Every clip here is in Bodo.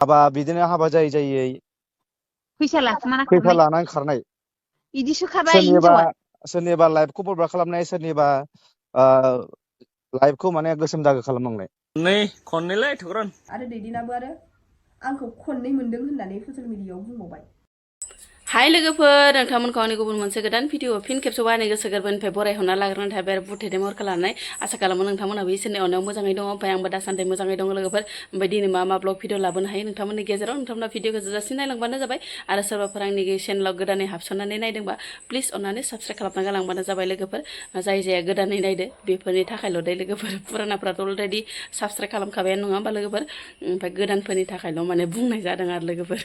हाबा बिदिनो हाबा जायै जायै फैसा लानानै खारनाय सोरनिबा लाइफखौ बरबाद खालामनाय सोरनिबा लाइफखौ माने गोसोम दागो खालामनांनाय खननैलाय थुग्रान आरो दैदेनाबो आरो आंखौ खननै मोनदों होननानै ससियेल मिडियायाव बुंबावबाय हाय लोगोफोर नोंथांमोनखौ आंनि गुबुन मोनसे गोदान भिडिअ फिन खेबसेबाव आंनि गोसो गोरबोनिफ्राय बरायहरना लाग्रोनाय थाबाय आरो बुथेदे महरखौ लानाय आसा खालामो नोंथांमोनाबो इसोरनि अननायाव मोजाङै दङ ओमफ्राय आंबो दासान्दि मोजाङै दङ लोगोफोर ओमफ्राय दिनै मा ब्लग भिडिअ लाबोनो हायो नोंथांमोननि गेजेराव नोंथांमोना भिडिअखौ जोजासिम नायलांबानो जाबाय आरो सोरबाफोर आंनि चेनेलाव गोदानै हाबसननानै नायदोंबा प्लिज अननानै साबस्क्राइब खालामना गालांबानो जाबाय लोगोफोर जाय जाया गोदानै नायदो बेफोरनि थाखायल' दे लोगोफोर पुरानाफ्राथ' अलरेडि साबस्क्राइब खालामखाबायानो नङा होमबा लोगोफोर ओमफ्राय गोदानफोरनि थाखायल' माने बुंनाय जादों आरो लोगोफोर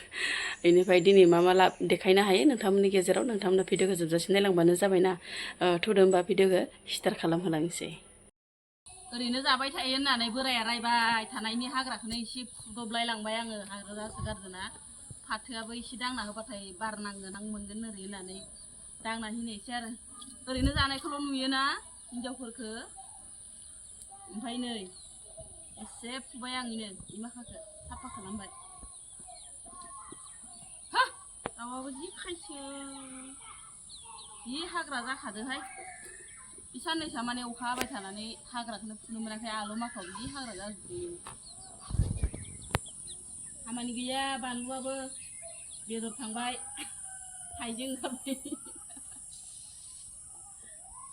बेनिफ्राय दिनै मा देखायनो हायो नोंथांमोननि गेजेराव नोंथांमोना भिडिअखौ जोबजासिम नायलांबानो जाबायना थुदो होमबा भिडिअखौ स्टार्ट खालामहोलांसै ओरैनो जाबाय थायो होननानै बोराया रायबाय थानायनि हाग्राखौनो एसे फुदबलाय लांबाय आङो हाग्रासो गारदोंना फाथोआबो एसे दांना होबाथाय बार नांगोन आं मोनगोन ओरै होननानै दांना होनायसै आरो ओरैनो जानायखौल' नुयोना हिनजावफोरखौ ओमफ्राय नै एसे फुबाय आङो इ माखाखौ साफा खालामबाय दाउआबो जि खायसो जि हाग्रा जाखादोहाय बे साननैसोआ माने अखा हाबाय थानानै हाग्राखौनो फुनो मोनाखै आलु माखाव जि हाग्रा जाजोबदों खामानि गैया बानलुआबो बेदर थांबाय हाइजें ओंखारबाय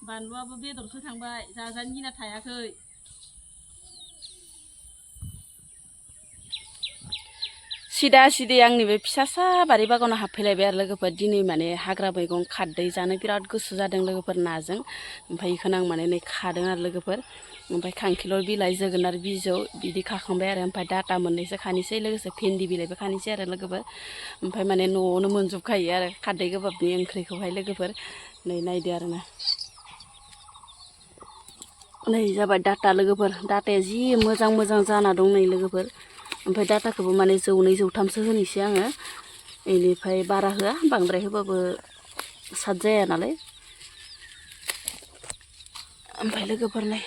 बानलुआबो बेदरसो थांबाय जाजानो गिना थायाखै सिदा सिदि आंनि बे फिसासा बारि बागानाव हाबफैलायबाय आरो लोगोफोर दिनै माने हाग्रा मैगं खारदै जानो बिराद गोसो जादों लोगोफोर नाजों ओमफ्राय बेखौनो आं माने नै खादों आरो लोगोफोर ओमफ्राय खांखिलर बिलाइ जोगोनार बिजौ बिदि खाखांबाय आरो ओमफ्राय डाटा मोननैसो खानोसै लोगोसे भेन्दि बिलाइबो खानोसै आरो लोगोफोर ओमफ्राय माने न'आवनो मोनजोबखायो आरो खारदै गोबाबनि ओंख्रिखौहाय लोगोफोर नै नायदो आरोना नै जाबाय डाटा लोगोफोर डाटाया जि मोजां मोजां जाना दं नै लोगोफोर ओमफ्राय डाटाखौबो माने जौनै जौथामसो होनोसै आङो बेनिफ्राय बारा होआ बांद्राय होबाबो साद जाया नालाय ओमफ्राय लोगोफोर नै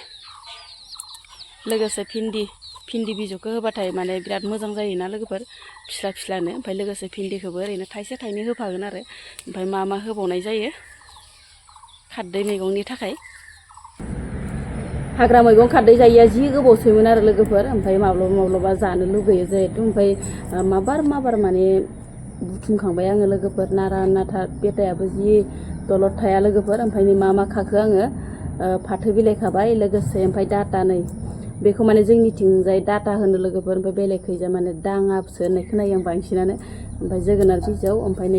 लोगोसे भिन्दि बिजौखौ होबाथाय माने बिराद मोजां जायोना लोगोफोर फिस्ला फिस्लानो ओमफ्राय लोगोसे भिन्दिखौबो ओरैनो थाइसे थाइनै होफागोन आरो ओमफ्राय मा होबावनाय जायो खारदै मैगंनि थाखाय हाग्रा मैगं खारदै जायैया जि गोबावसैमोन आरो लोगोफोर ओमफ्राय माब्लाबा जानो लुगैयो जिहेथु ओमफ्राय माबार माने बुथुमखांबाय आङो लोगोफोर नारा नाथा बेटायाबो जि दलद थाया लोगोफोर ओमफ्राय मा खाखो आङो फाथो बिलाइ खाबाय लोगोसे ओमफ्राय डाटा नै बेखौ माने जोंनिथिंजाय डाटा होनो लोगोफोर ओमफ्राय बेलेगखैजा माने दाङासो होननाय खोनायो आं बांसिनानो ओमफ्य जोगोनार बिजौ ओमफ्राय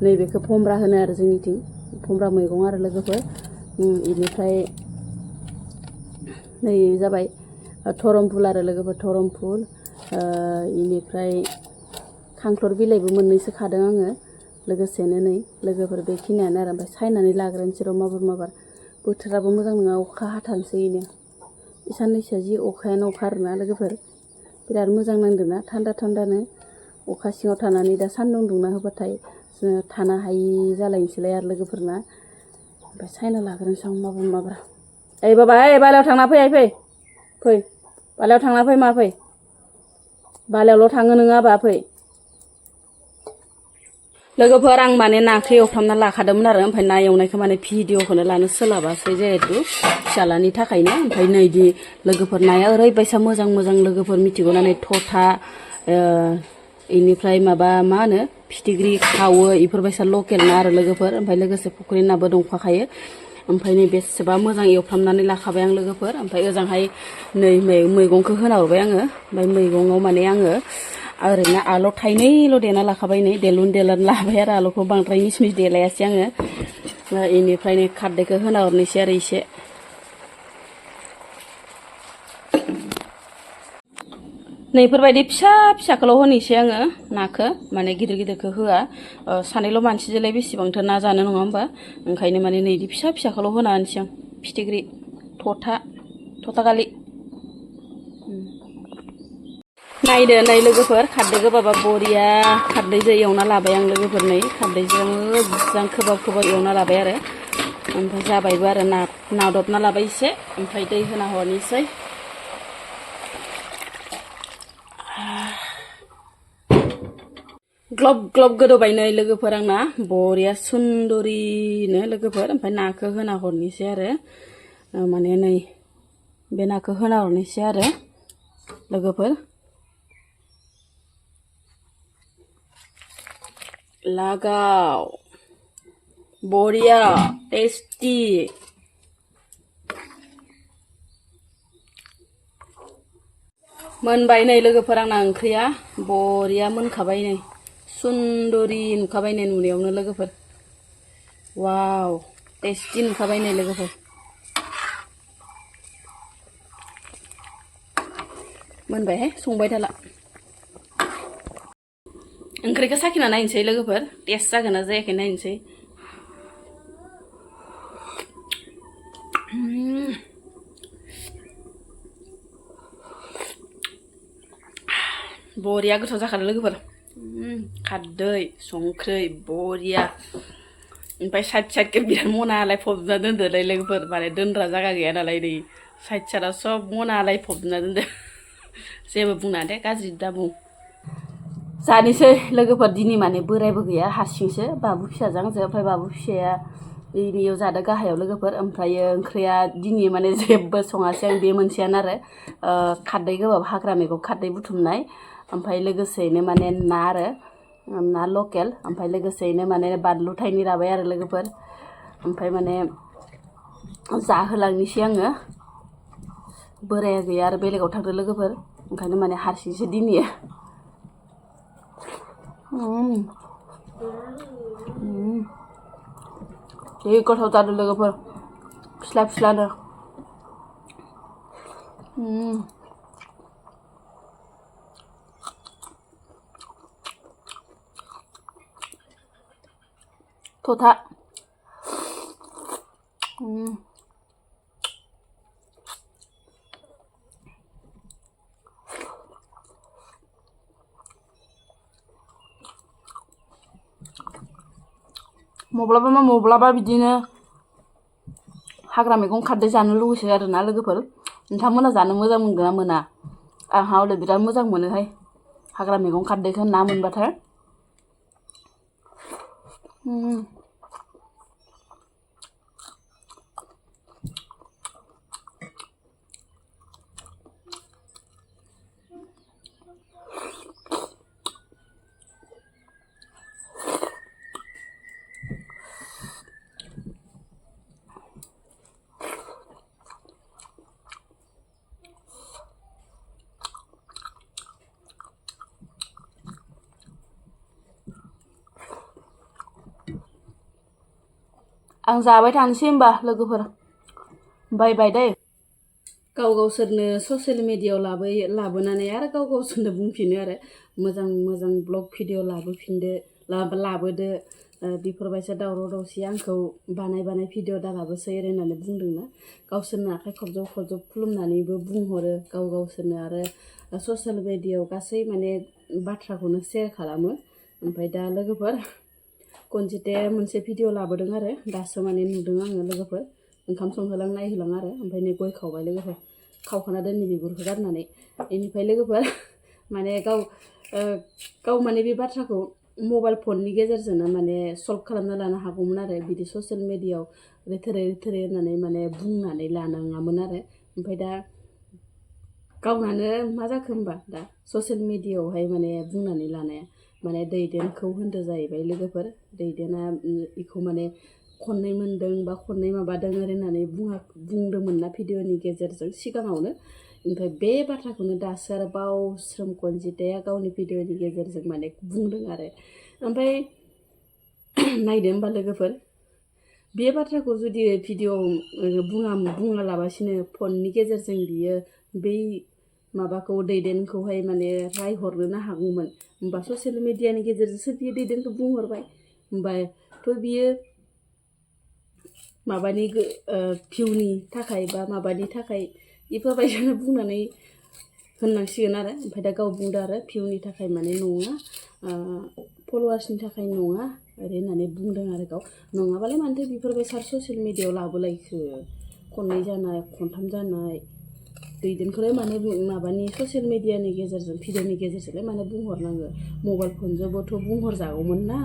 नैबेखौ भमब्रा होनो आरो जोंनिथिं भमब्रा मैगं आरो लोगोफोर बेनिफ्राय नै जाबाय धरमफुल आरो लोगोफोर धरमफुल बेनिफ्राय खांखलर बिलाइबो मोननैसो खादों आङो लोगोसेनो नै लोगोफोर बेखिनियानो आरो ओमफ्राय सायनानै लाग्रोनोसै र' माबार बोथोराबो मोजां नङा अखा हाथारसैनो साननैसोआ जि अखायानो अखा आरोना लोगोफोर बिराद मोजां नांदोंना थान्दानो अखा सिङाव थानानै दा सान्दुं दुंना होबाथाय जोङो थानो हायि जालायनोसैलाय आरो लोगोफोरना ओमफ्राय सायना लाग्रोनोसै आं माबार ओइ बाबा ओइ बालायाव थांना फै बालायाव थांना फै फै बालायावल' थाङो नोङा बा फै लोगोफोर आं माने नाखौ एवफ्रामना लाखादोंमोन आरो ओमफ्राय ना एवनायखौ माने भिडिअखौनो लानो सोलाबासै जिहेतु फिसालानि थाखायनो ओमफ्राय नैदि लोगोफोर नाया ओरैबायसा मोजां लोगोफोर मिथिगौ ना नै थथा बेनिफ्राय मा होनो फिथिख्रि खावो बेफोरबायसा लकेल ना आरो लोगोफोर ओमफ्राय लोगोसे फुख्रि नाबो दंफाखायो ओमफ्राय नै बेसेबा मोजां एवफ्रामनानै लाखाबाय आं लोगोफोर ओमफ्राय ओजोंहाय नै मैगंखौ होना हरबाय आङो ओमफ्राय मैगङाव माने आङो ओरैनो आलु थाइनैल' देना लाखाबाय नै देलुन लाबाय आरो आलुखौ बांद्राय मिस देलायासै आङो बेनिफ्राय नै खारदैखौ होना हरनोसै आरो एसे नैफोरबायदि फिसाखौल' होनोसै आङो नाखौ माने गिदिरखौ होआ सानैल' मानसिजोंलाय बेसेबांथो ना जानो नङा होमबा ओंखायनो माने नैदि फिसाखौल' होना होनोसै आं फिथिख्रि थथा नायदो नै लोगोफोर खारदै गोबाबा बरिया खारदैजों एवना लाबाय आं लोगोफोर नै खारदैजों मोजां खोबाब एवना लाबाय आरो ओमफ्राय जाबायबो आरो नादबना लाबाय एसे ओमफ्राय दै होना हरनोसै ग्लब ग्लब गोदौबाय नै लोगोफोर आंना बरिया सुन्दरिनो लोगोफोर ओमफ्राय नाखौ होना हरनोसै आरो माने नै बे नाखौ होना हरनोसै आरो लोगोफोर लागाव बरिया टेस्टी मोनबाय नै लोगोफोर आंना ओंख्रिया बरिया मोनखाबाय नै सुन्दरि नुखाबाय नै नुनायावनो लोगोफोर वाव टेस्टी नुखाबाय नै लोगोफोर मोनबायहाय संबाय थाला ओंख्रिखौ साखिना नायनोसै लोगोफोर टेस्ट जागोन ना जायाखै नायनोसै बरिया गोथाव जाखादों लोगोफोर खारदै संख्रै बरिया ओमफ्राय साइड साइडखौ बिराद मनालाय फबना दोनदोलै लोगोफोर माने दोनग्रा जायगा गैया नालाय नै साइड साइडआ सब मनालाय फबना दोनदो जेबो बुंना दे गाज्रि दाबुं जानोसै लोगोफोर दिनै माने बोरायबो गैया हारसिंसो बाबु फिसाजों आंजों ओमफ्राय बाबु फिसाया बेयाव जादों गाहायाव लोगोफोर ओमफ्रायो ओंख्रिया दिनै माने जेबो सङासै आं बे मोनसेयानो आरो खारदै गोबाब हाग्रा मैगं खारदै बुथुमनाय ओमफ्राय लोगोसेयैनो माने ना आरो ना लकेल ओमफ्राय लोगोसेयैनो माने बानलु थाइनै लाबाय आरो लोगोफोर ओमफ्राय माने जाहोलांनोसै आङो बोराया गैया आरो बेलेगाव थांदों लोगोफोर ओंखायनो माने हारसिंसो दिनै जि गोथाव जादों लोगोफोर फिस्ला फिस्लानो थथा मब्लाबा बिदिनो हाग्रा मैगं खारदै जानो लुगैसो आरोना लोगोफोर नोंथांमोना जानो मोजां मोनगोन ना मोना आंहा हले बिराद मोजां मोनोहाय हाग्रा मैगं खारदैखौ ना मोनबाथाय आं जाबाय थानोसै होमबा लोगोफोर बाय बाय दै गावसोरनो ससियेल मिडियायाव लाबोनानै आरो गावसोरनो बुंफिनो आरो मोजां मोजां ब्लग भिडिअ लाबोफिनदो लाबोदो बेफोरबायसा दावराव दावसि आंखौ बानाय भिडिअ दालाबोसै ओरै होननानै बुंदोंना गावसोरनो आखाइ खबजब खुलुमनानैबो बुंहरो गावसोरनो आरो ससियेल मिडियायाव गासै माने बाथ्राखौनो शेयार खालामो ओमफ्राय दा लोगोफोर कनजिताया मोनसे भिडिअ लाबोदों आरो दासो माने नुदों आङो लोगोफोर ओंखाम संहोलां नायहोलां आरो ओमफ्राय नै गय खावबाय लोगोफोर खावखाना दोननि बिगुरखौ गारनानै बेनिफ्राय लोगोफोर माने गाव माने बे बाथ्राखौ मबाइल फननि गेजेरजोंनो माने सल्भ खालामना लानो हागौमोन आरो बिदि ससियेल मिडियायाव थोरै होननानै माने बुंनानै लानाङामोन आरो ओमफ्राय दा गावनानो मा जाखो होमबा दा ससियेल मिडियायावहाय माने बुंनानै लानाया माने दैदेनखौ होनदो जाहैबाय लोगोफोर दैदेना इखौ माने खननै मोनदों बा खननै माबादों ओरै होननानै बुंदोंमोन ना भिडिअनि गेजेरजों सिगाङावनो ओमफ्राय बे बाथ्राखौनो दासो आरो बावस्रोम कनजिताया गावनि भिडिअनि गेजेरजों माने बुंदों आरो ओमफ्राय नायदो होमबा लोगोफोर बे बाथ्राखौ जुदि भिडिअ बुङालाबासिनो फननि गेजेरजों बियो बै माबाखौ दैदेनखौहाय माने रायहरनोनो हागौमोन होमबा ससियेल मिडियानि गेजेरजोंसो बियो दैदेनखौ बुंहरबाय होमबाथ' बियो माबानि भिउनि थाखाय बा माबानि थाखाय बेफोरबायदिनो बुंनानै होननांसिगोन आरो ओमफ्राय दा गाव बुंदों आरो भिउनि थाखाय माने नङा फल'वार्सनि थाखाय नङा ओरै होननानै बुंदों आरो गाव नङाबालाय मानोथो बेफोरबायसा ससियेल मिडियायाव लाबोलायखो खननै जानाय खनथाम जानाय दैदेनखौलाय माने माबानि ससियेल मिडियानि गेजेरजों भिडिअनि गेजेरजोंलाय माने बुंहरनांगो मबाइल फनजोंबोथ' बुंहरजागौमोन ना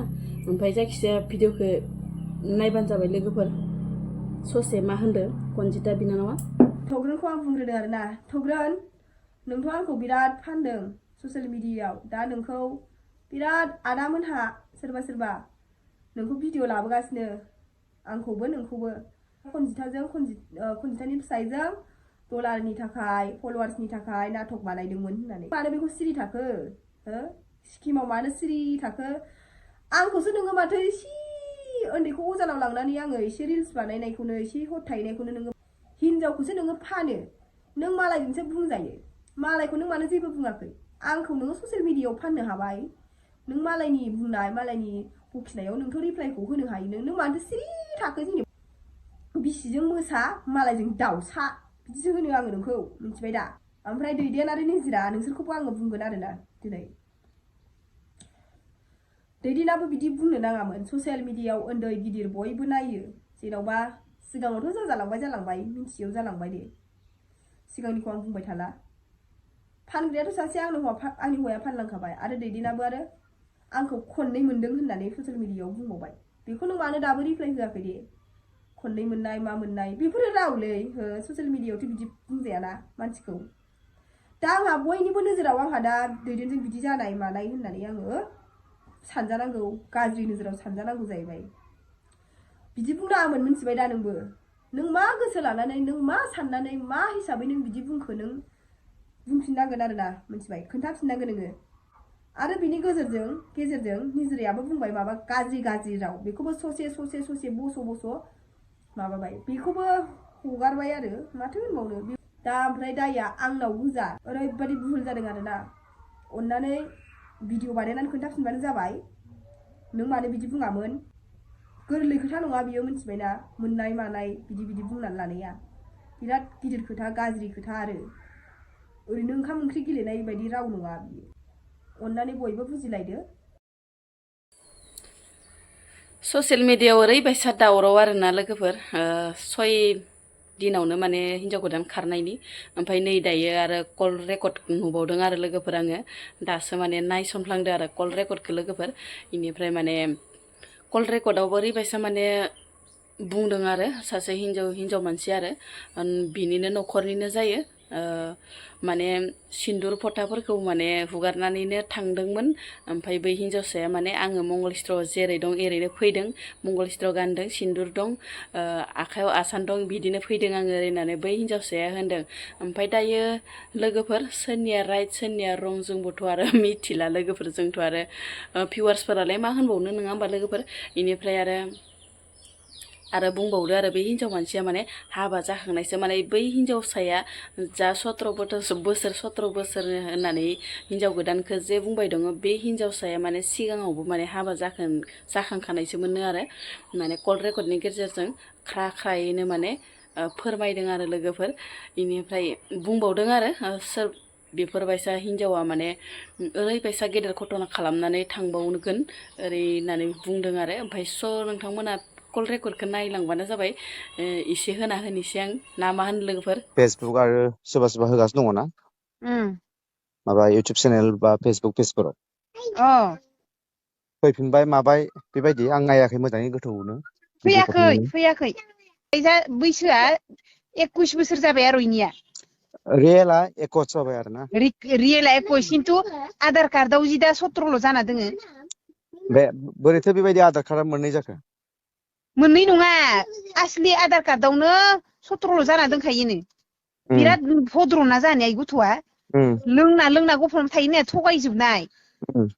ओमफ्राय जायखिजाया भिडिअखौ नायबानो जाबाय लोगोफोर ससे मा होनदों कनजिता बिनानावा थग्रोनखौ आं बुंग्रोदों आरोना थग्रोन नोंथ' आंखौ बिराद फानदों ससियेल मिडियायाव दा नोंखौ बिराद आदामोनहा सोरबा सोरबा नोंखौ भिडिअ लाबोगासिनो आंखौबो नोंखौबो कनजितानि फिसाइजों डलारनि थाखाय फलोवार्सनि थाखाय नाटक बानायदोंमोन होननानै मानो बेखौ सिरि थाखो हो सिकिमाव मानो सिरि थाखो आंखौसो नोङो माथो एसे उन्दैखौ अजानाव लांनानै आङो एसे रिल्स बानायनायखौनो एसे हट थाहैनायखौनो नोङो हिनजावखौसो नोङो फानो नों मालायजोंसो बुंजायो मालायखौ नों मानो जेबो बुङाखै आंखौ नोङो ससियेल मिडियायाव फाननो हाबाय नों मालायनि बुंनाय मालायनि बखिनायाव नोंथ' रिप्लाइखौ होनो हायो नों मानोथो सिरि थाखो जेनेबा बिसिजों मोसा मालायजों दाउसा बिदिसो होनो आङो नोंखौ मिथिबाय दा ओमफ्राय दैदेन आरो निजिरा नोंसोरखौबो आङो बुंगोन आरोना दिनै दैदेनाबो बिदि बुंनो नाङामोन ससियेल मिडियायाव उन्दै गिदिर बयबो नायो जेन'बा सिगाङावथ' जालांबाय मिन्थियैयाव जालांबाय दे सिगांनिखौ आं बुंबाय थाला फानग्रायाथ' सासे आंनि हौवाया फानलांखाबाय आरो दैदेनाबो आरो आंखौ खननै मोनदों होननानै ससियेल मिडियायाव बुंबावबाय बेखौ नों मानो दाबो रिप्लाइ होआखै दे खननै मोननाय मा मोननाय बेफोरो रावलै हो ससियेल मिडियायावथ' बिदि बुंजायाना मानसिखौ दा आंहा बयनिबो नोजोराव आंहा दा दैदेनजों बिदि जानाय मानाय होननानै आङो सानजानांगौ गाज्रि नोजोराव सानजानांगौ जाहैबाय बिदि बुंनाङामोन मिथिबाय दा नोंबो नों मा गोसो लानानै नों मा साननानै मा हिसाबै नों बिदि बुंखो नों बुंफिननांगोन आरोना मिथिबाय खोन्थाफिननांगोन नोङो आरो बिनि गेजेरजों निजिरायाबो बुंबाय माबा गाज्रि राव बेखौबो ससे बस' माबाबाय बेखौबो हगारबाय आरो माथो होनबावनो दा ओमफ्राय दाया आंनाव गोजा ओरैबायदि भुल जादों आरोना अननानै भिडिअ बानायनानै खोन्थाफिनबानो जाबाय नों मानो बिदि बुङामोन गोरलै खोथा नङा बियो मिथिबायना मोननाय मानाय बिदि बुंनानै लानाया बिराद गिदिर खोथा गाज्रि खोथा आरो ओरैनो ओंखाम ओंख्रि गेलेनाय बायदि राव नङा बियो अननानै बयबो बुजिलायदो ससियेल मिडियायाव ओरैबायसा दावराव आरोना लोगोफोर 6 दिनावनो माने हिन्जाव गोदान खारनायनि ओमफ्राय नै दायो आरो कल रेकर्ड नुबावदों आरो लोगोफोर आङो दासो माने नायसनफ्लांदो आरो कल रेकर्डखौ लोगोफोर इनिफ्राय माने कल रेकर्डआवबो ओरैबायसा माने बुंदों आरो सासे हिन्जाव मानसि आरो बिनिनो न'खरनिनो जायो माने सिन्दुर फथाफोरखौ माने हुगारनानैनो थांदोंमोन ओमफ्राय बै हिन्जावसाया माने आङो मंगलस्त्र जेरै दं एरैनो फैदों मंगलस्त्र गानदों सिन्दुर दं आखायाव आसान दं बिदिनो फैदों आङो ओरैनानै बै हिन्जावसाया होनदों ओमफ्राय दायो लोगोफोर सोरनिया राइट सोरनिया रं जोंबोथ' आरो मिथिला लोगोफोर जोंथ' आरो भिउवार्सफोरालाय मा होनबावनो नङा होमबा लोगोफोर इनिफ्राय आरो बुंबावदो आरो बै हिन्जाव मानसिया माने हाबा जाखांनायसो माने बै हिन्जावसाया जा 17 बोसोर होननानै हिन्जाव गोदानखौ जे बुंबाय दङ बे हिन्जावसाया माने सिगाङावबो माने हाबा जाखांखानायसोमोननो आरो माने कल रेकर्डनि गेजेरजों ख्रायैनो माने फोरमायदों आरो लोगोफोर इनिफ्राय बुंबावदों आरो सोर बेफोरबायसा हिन्जावा माने ओरैबायसा गेदेर घटना खालामनानै थांबावगोन ओरै होननानै बुंदों आरो ओमफ्राय नोंथांमोना कल रेकर्डखौ नायलांबानो जाबाय एसे होना होनोसै आं ना मा होनो लोगोफोर फेसबुक आरो सोरबा होगासिनो दङ ना माबा इउटुब चेनेल बा फेसबुक पेजफोराव फैफिनबाय माबाय बेबायदि आं नायाखै मोजाङै गोथौनो फैयाखै बैसोआ 21 बोसोर जाबाय आरो इनिया रियेला 21 जाबाय आरो ना रियेला 21 खिन्थु आधार कार्डआव जि दा 17ल' जाना दोङो बे बोरैथो बेबायदि आधार कार्डआ मोननै जाखो मोननै नङा आसलि आधार कार्डआवनो 17ल' जाना दोनखायोनो बिराद भद्रना जानाय गथ'आ लोंना गफबना थायोनो थगायजोबनाय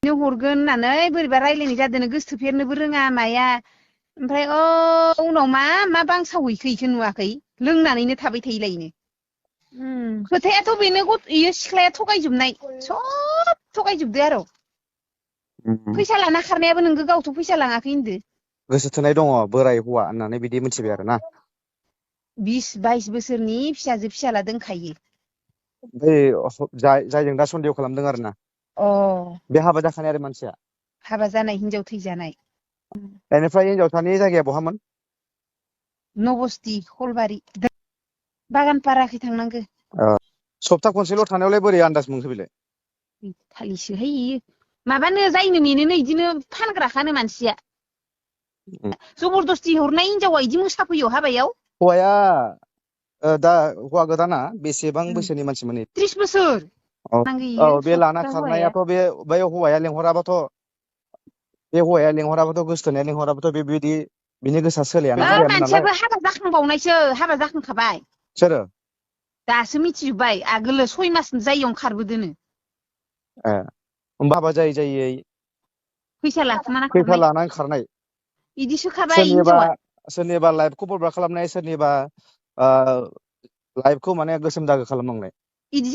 हरगोन होननानै बोरैबा रायलायनाय जादों गोसोथोफेरनोबो रोङा माया ओमफ्राय उनाव मा बांसावहैखो इखो नुवाखै लोंनानैनो थाबाय थायोलायनो खोथायाथ' बेनो इयो सिख्लाया थगायजोबनाय सब थगायजोबदो आरो फैसा लाना खारनायाबो नोंगो गावथ' फैसा लाङाखै होनदो गोसो थोनाय दङ बोराय हौवा होननानै बिदि मिथिबाय आरो ना 20-22 बोसोरनि फिसाला दोनखायो ओमफ्राय जायजों दा सन्देह खालामदों आरो ना बे हाबा जाखानाय आरो मानसिया हाबा जानाय हिनजाव थैजानाय बेनिफ्राय हिनजावसानि जायगाया बहामोन नबस्ति खलबारि बागानपाराखै थांनांगो सप्ता खनसेल' थानायावलाय बोरै आन्दाज मोनखो बेलाय थालिसोहाय इयो माबानो जायनो मेनोनो इदिनो फानग्राखानो मानसिया जबरदस्ति हरनाय हिनजावा इदि मोसाफैयो हाबायाव हौवाया दा हौवा गोदाना बेसेबां बैसोनि मानसिमोन 30 बोसोर औ बे लाना खारनायाथ' बे हौवाया लेंहराबाथ' गोसथोनाया लेंहराबाथ' बेबायदि बिनि गोसोआ सोलायाना सोलायामोन नालाय मानसियाबो हाबा जाखांबावनायसो हाबा जाखांखाबाय सोरो दासो मिथिजोब्बाय आगोलो 6 मास जायियावनो खारबोदोनो होमबा हाबा जायै फैसा लानानै खारनाय इदिसो खाबाय हिनजावा सोरनिबा लाइफखौ बरबाद खालामनाय सोरनिबा लाइफखौ माने गोसोम दागो खालामनांनाय इदि